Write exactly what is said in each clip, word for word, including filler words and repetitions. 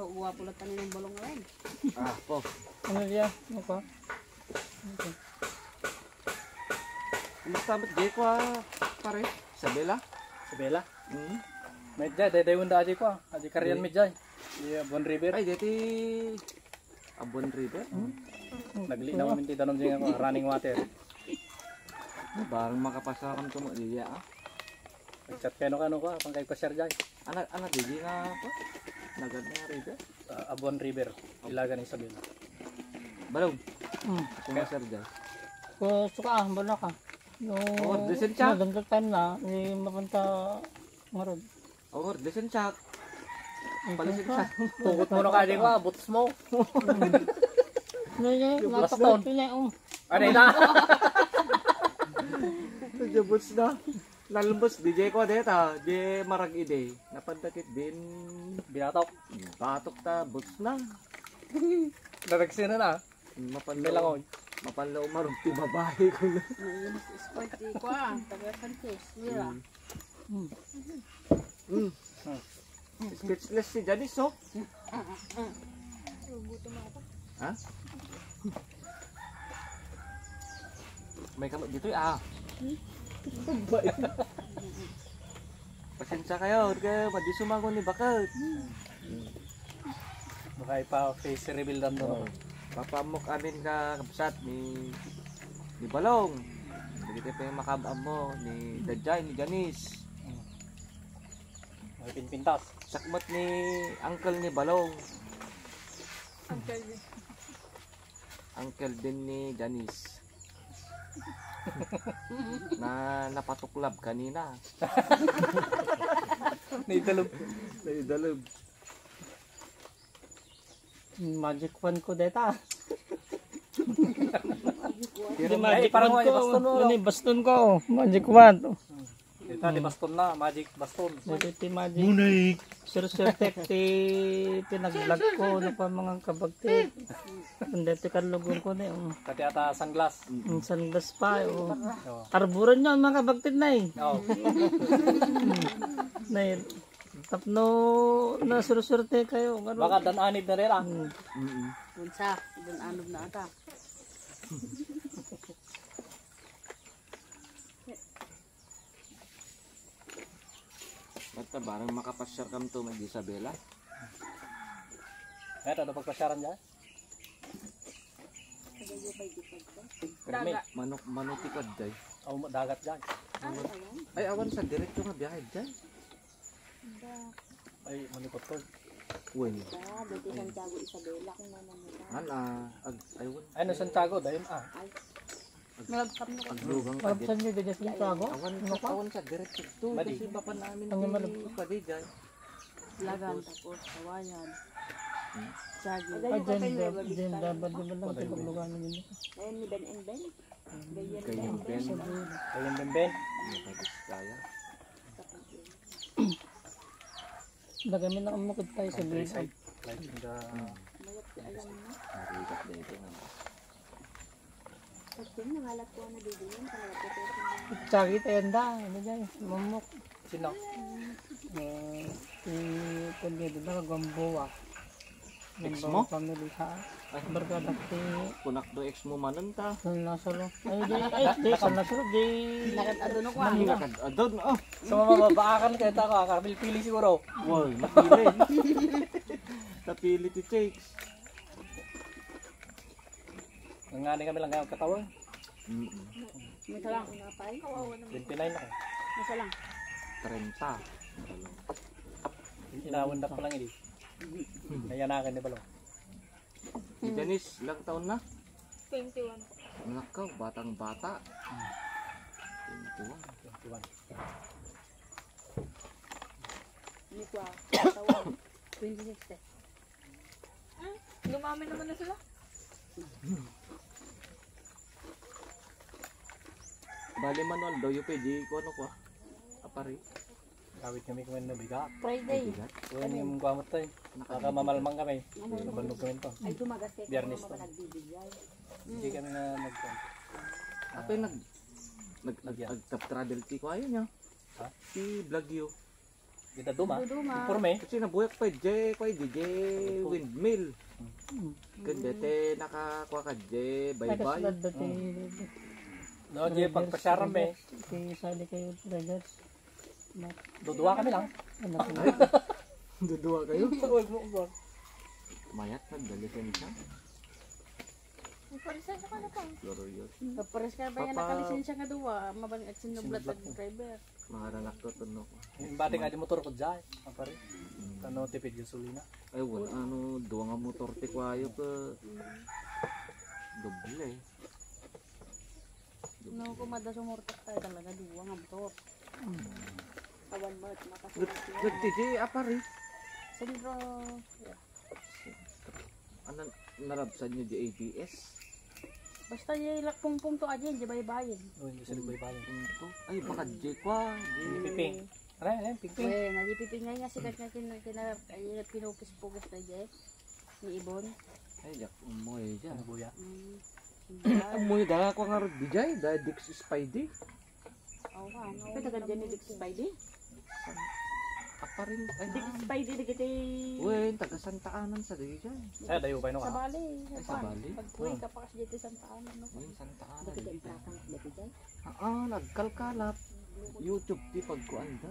Guwapo lang tayo ng balong ngayon. Ah, po. Ano diya? Ano ka? Kumusta met diay ko, ah, pare? Isabela? Isabela? Hmm. Met diay, daydayawen da diay ko, ah. Diay karian met diay. Diay Abuan River. Ay, deti Abuan River? Hmm. Nagli na kami ti danum diay nga, running water. Barang makapasa kami tumo diay, ah. Nag-chat kano kano ko, apang kay pa-share diay. Ana, ana, diay nga, apa? Nagad nga river? Ah, Abuan River, Ilagan, Isabela. Balong. Hmm. Kung masar diay. Ko, suka, ah, bala ka. No, Oh, decent siya. No, dangdang time na, ni mapunta ngarud. Oh, decent siya. Palisin siya. Tugot mo na ka, di ba? Boots mo. Nay, nay, Baston. Napakot ko na, oh. Ano na? Medyo boots na. Nalbos, diay ko deta, diay marag-idi. Napadakit din. Binatok. Batok ta, boots na. Naragsina na. Mapanlaw. Mapanlaw marag ti babae ko na. Nainis Sprite ko, ah. Taga Sanchez. Wala. Mm. Mm. Speechless si Janice, oh. Ha? May kamot dito, ah. Pasensya kayo, huwag kayo, madi sumangon ni bakit. Baka ipa-face reveal lang doon. Oh. Papaamok amin ka kabsat ni, ni Balong. Dagiti pa yung makab-am mo ni Dajay, ni Janice. May pinpintas. Sakmat ni uncle ni Balong. Uncle. Uncle din ni Janice. Na napatuklab kanina. Naidalog. Naidalog. Magic wand ko deta. Pero Di magic parang wand ko. Baston mo. Ano yung baston ko? Magic wand. Deta, di baston na, magic baston. Deta ti magic. Munik. Sir, sir, tek, ti pinag-vlog ko, ano pa mga kabagti. Hindi, ti karlugon ko na yung Pati ata sunglass. Ang sunglass pa, oh. Oo. Arburan nyo, mga kabagti na eh. Oo. Na eh. Tapno na surserte kayo. Ano? Baka dan-anib na rin, ah. Hmm. Mm-mm. Unsa, dan-anib na ata. Basta barang makapasyar kam to, mag Isabela. Kaya ito, pagpasyaran dyan? Permi. Dagat. Manok, manutikad, day. Oh, dagat dyan. Ay, awan sa diretso nga biyahe dyan. Ay, manikot ko. Uy. Ah, dati Santiago Isabela, kung ano mo ba? An, ah, ag-, ay, wan. Ay, no, Santiago, dayon, ah. Ay. Ag-, Malagkam na ko. Aglugang ka Malagkam dit. Niyo, dati Santiago? Awan, Ano ka? Awan sa diretso to. Madi. Kasi baka namin Ano di malagkam? Pwede dyan. Lagan, tapos, tapos, Kawayan. Hmm. Saging. Ay, Ay, dyan, dyan, dyan, dyan, dyan, dyan, dyan, Wala yun. Paglugan na yun. Ayun, ni Ben and Ben. Gayon Gayon Ben. Ben. Gayon Ben Ben. Ano ka, Biskaya? Lagay mo na ang mukid tayo sa Countryside. Like in the Mayat ka alam mo. Marigat na ito, no? Pagting nangalat ko na dito yun, pangalat ko pero Tsagi tayo da, ano dyan, mamok. Sino? Eh, si Pulido na, Gamboa. Ex mo? Family, ha? Ay. Barkada ti Kunak do ex mo manen ta. San Lazaro. Ay, di, ay, di, San Lazaro, di. Nakad-adun ako, ah. Nakad-adun, oh. Sa mababaakan kayo ta ko, ah, kapilpili siguro. Wow, napili. Napili ti chicks. Nangani kami lang kayo katawan. Mm-mm. Misa lang. Twenty-nine ako. Misa lang. Treinta. Inawan na pa lang, eh. Nayanakan ni Balong. Si Janice, ilang taon na? Twenty-one po. Anak ka, batang-bata. Twenty-one. Twenty-one. Hindi ko, ah, taon. Twenty-six, eh. Ah, lumami naman na sila. Bali, manual daw, yung pwede, kung ano ko, ah. Apari. Kawit kami kung ano, biga. Friday. Ay, bigat. Kung ano yung kuha mo to, eh. Nakamamalmang kami. Ano? Nabalog kami to. Ay, dumagas kayo Biyernes kung to. Ano nagbibigay. Hindi kami na nag- Ato yung nag-, nag-, nag-, Bigat. Nag-, nag-travel ti ko, ayun, yun. Ha? Ti Blagyo. Dita duma. Duduma. Informe. Kasi nabuyak pa je, pa je windmill. Ken dete nakakua ka je baybay. Nakasulod dati. No, je pagpasyaram eh. Kay sali kayo, drivers. Dudua kami lang. Ano ko? Dudua kayo? Huwag mo, huwag. Mayat nagdalisensya. Nagpalisensya ka na pa. Glorious. Nagpares ka ba yan? Papa. Nakalisensya nga dua, mabang at sinublat. Sinublat ang mo. Driver. Mga anak ko, tunok. Yung bati ka di motor ko dyan, ang pare. Ano, tipid gasolina? Ay, wala, ano, dua nga motor ti kuayo ko. Doble. No, kumada sumurtak tayo talaga, dua nga motor. Awan mo, makasunod. Nag-, nag-T J, ah, pare. Sentro, yeah. Ano, narabsan nyo di A B S? Basta di lakpungpong to, adi, di baybayin. Oh, hindi sila baybayin. Pungpong to? Ay, baka di kwa, di. Piping. Ano, ano, piping? Uy, nga di piping nga, nga sikat nga kin-, kina-, ay, pinupis-pugis na di. Ni Ibon. Ay, jak, umoy dyan. Ano, buya? Mm. Umoy da, kwa nga rod di jay, da Dix Spidey. Aw, ano? Pwede ka dyan ni Dix Spidey? Apa rin, ay, Dix Spidey, dagiti. Wen, taga Santa Ana sa dagiti. Ay, dayo ba, no? Sa Bali. Ay, sa Bali? Pag-uwi ka pa kasi dito Santa Ana, no? Wen, Santa Ana. Dagiti dagiti. Imprakang, dagiti. Ah, ah, nagkalkalap. YouTube ti pagkuan da.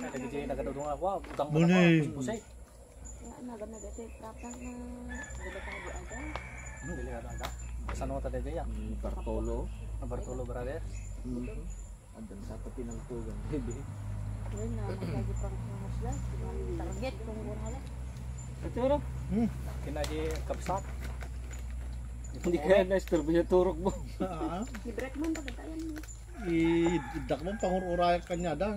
Ay, dagiti nagadudungan ako, ah, utang mo na ako, Muni. Pusay. Nga, nagan na dati, tapang na delikado aga. Hmm, delikado aga. Saan mo ta dati, ya? Ni Bartolo. Ah, Bartolo Brothers. Mhm. Andan sa pati ng tugan, baby. Yun na, lagi pang kumusla. Target kung gumala. Katuro? Hmm. Kinaji kapsat. Hindi kaya na-istorbo niya turok mo. Ah. Ni Bretman, pagkatayan mo. I-, iddak mo, pangur-urayan kanya da.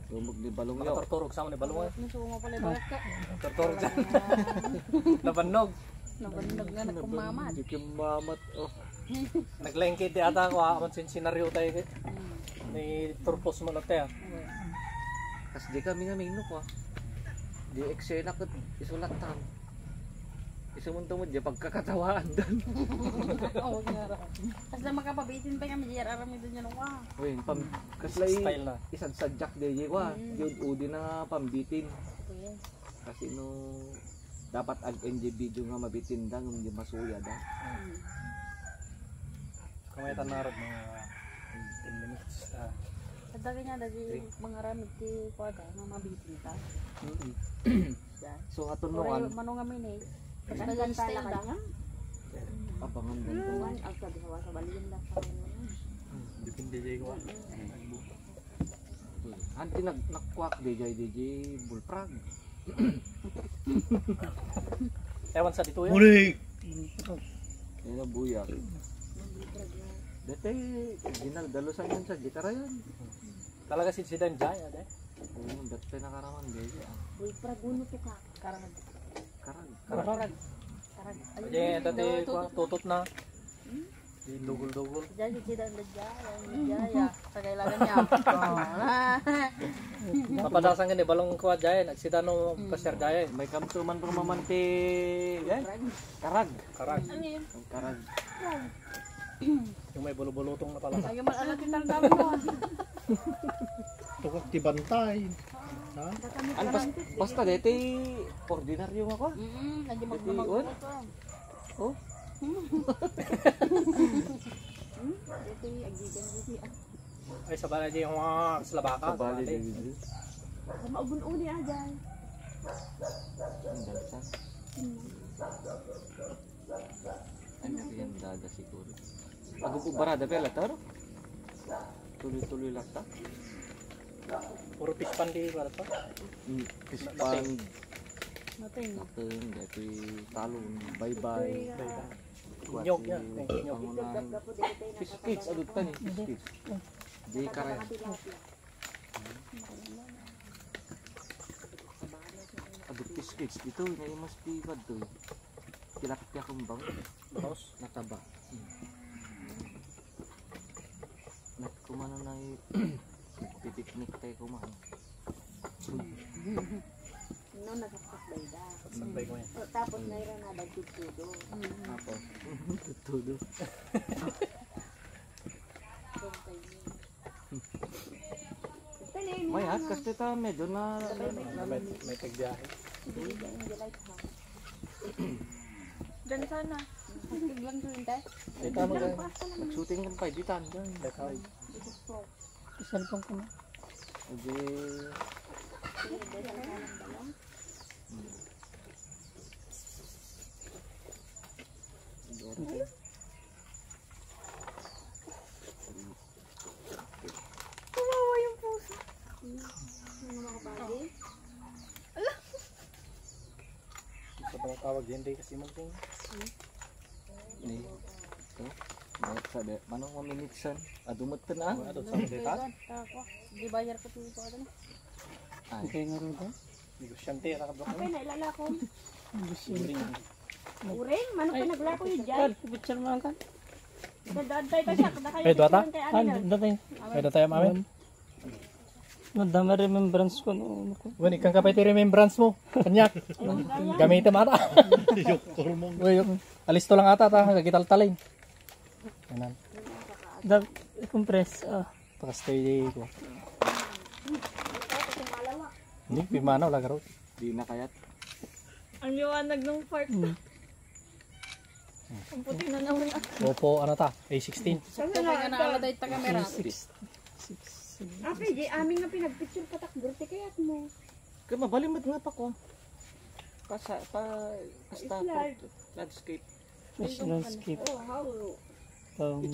Tumog ni Balong yaw. Makaturturog sa ni Balong, eh. Nasuko nga pala yung balat ka. Turturog sa. Nabannog. Nabannog nga, nagkumamat. Di kumamat, oh. Naglengke di ata ako, ah, aman sin-, senaryo tayo, eh. Hmm. Ni turpos mo na tayo. Okay. Kas di kami nga minno ko, ah. Di eksena ket isulat tayo. Isu man tumod, di pagkakatawaan dan. Oo, nga ra. Kasla makapabitin pa kami, di aramidon yan, wa. Uy, pam-, kasla i-, style na. Isagsadyak di, di, wa. Mm. Di ud-udi na pambitin. Okay. Kasi no, dapat ag-, individual nga mabitin da, ngem di masuya da. Mm. Kung may tanarag, mga ten minutes, ah. At dagay nga, dagay mga ramid ti kuwaga, nga mabitin ka. Mm-mm. Yan. So, aton. Uray, nuan. Mano nga mini. Basta yan style da. Abangan din ko. Nuan, ang sabi, hawa sa balin da. Depende, jay, ko. Mm-mm. Hanti nag-, nagkuak, D J, D J Bullfrog. Ewan sa dito yun. Uli! Yan ang buyak. Dati, ginaldalusan yun sa gitara yun. Talaga si Zidane dyan, ate? Oo, dati nakaraman, baby, ah. Uy, praguno to ka. Karag. Karag. Karag. Karag. Ay, dati, tutot na. Hmm? Di dugol-dugol. Diyan, diyan, diyan, diyan, diyan, diyan. Sa kailangan niya. Mapadasan ka ni Balong kuwa diyan, nagsidano, mm, pasyar diyan. May kamtuman pa maman ti, yan? Karag. Karag. Ano yun? Ang karag. Yung may bulubulutong na pala. Ayaw man alam kitang dami mo. Tukak ti bantay. Ha? An bas-, basta deti ordinaryo nga ko. Mm, lagi magmamagmamag ka. Oh? Hmm? Dito yung agigan dito, ah. Ay, sa balay di yung mga slabaka, sa balay. Sa balay di. Sa maugun-uni, ah, dyan. Ang dansa. Hmm. Ano yan, dada siguro. Agupo barada pala, taro? Tuloy-tuloy lang ta. Puro fish pan di para to. Mm, fish pan. Nothing. Nothing. Nothing. Dati talon. Bye-bye. Bye-bye. Inyog yan. Inyog. Pangunahan. Fish cage. Adot ta ni fish cage. Di kare. Adot fish cage dito. May mas pigad to. Tilapia kumbang. Baros. Nataba. Hmm. Nat kumano na i-, pipiknik tayo kumano. No, nagkakasakbay da. Sagbay ko yan. O, tapos mayroon na daw tutudo. Apo. Tutudo. Kung kayo. Mayat, kasi ta medyo na, na, na may, may tagbiyahe. Diyan sana. Lang doon, te. Ito mo lang. Nag-shooting kan pa, di tan, diyan. Cellphone ko na. Hindi. Kawawa yung pusa. Yung mga kabagi. Sa mga tawag yan, di kasi magting. Ni, ito. Ano, sabi, ano, mga minutes yan? Adu met na. Ano, sabi ka? Di bayar ko ito ito. Ay. Okay nga rin ba? Negosyante, anak, bro. Apay na, ilala ko. Uring, manok ka naglako yung jay. Picture mo ang kan? Dadaan tayo ka siya, kada kayo Pwede ata? Kay Ah, ano na? Dati. Pwede tayo, mami? Nadama remembrance ko, no, ano ko. Wen, ikkan ka pa iti remembrance mo. Kanya. Gamitin mo ata. Doktor mo. Uy, alisto lang ata, ta. Kagital-talay. Kanan. Dag, compress, ah. Pakastay ko. Hindi, pimana, wala garot. Di na kayat. Ang liwanag ng park. Hmm. Ang puti na naman. Oppo, ano ta? A sixteen. Sakto kay nga naalala tayo ta kamera. Six, six, six. Ah, pwede. Amin nga pinagpicture patak birthday kayat mo. Kaya mabalimad nga pa ko. Pasa, pa, basta It's large. Landscape. Mas landscape. Oh, how? Um,